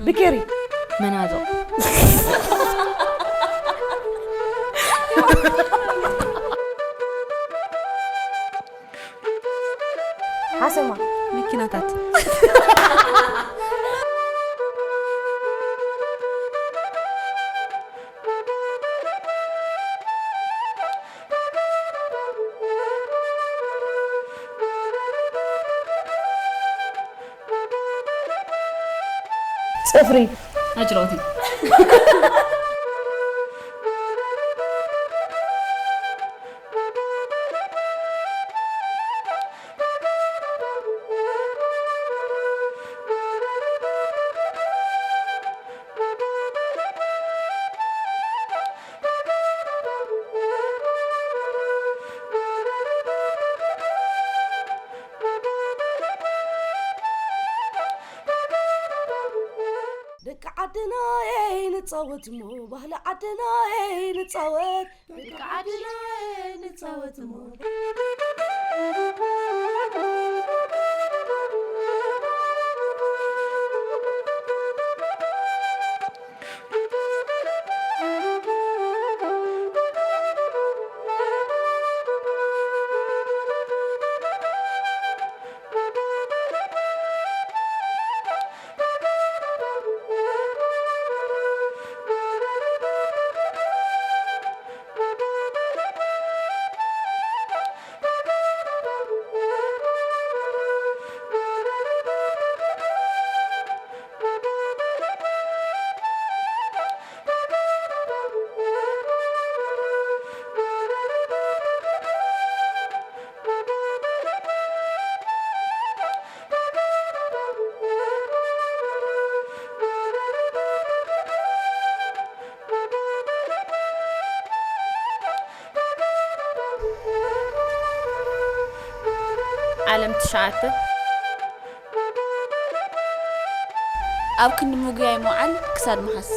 ብኬሪ። መናዞ። ሓሰማ። መኪናታት። ጽፍሪ። ኣጅሮቲ። ደቂ ዓድናይ ንጻወት እሞ፣ ባህሊ ዓድናይ ንጻወት። ደቂ ዓድናይ ንጻወት እሞ። ዓለም ትሽዓተ። ኣብ ክንዲ ምጉያይ ምውዓል ክሳድ ምሓስ።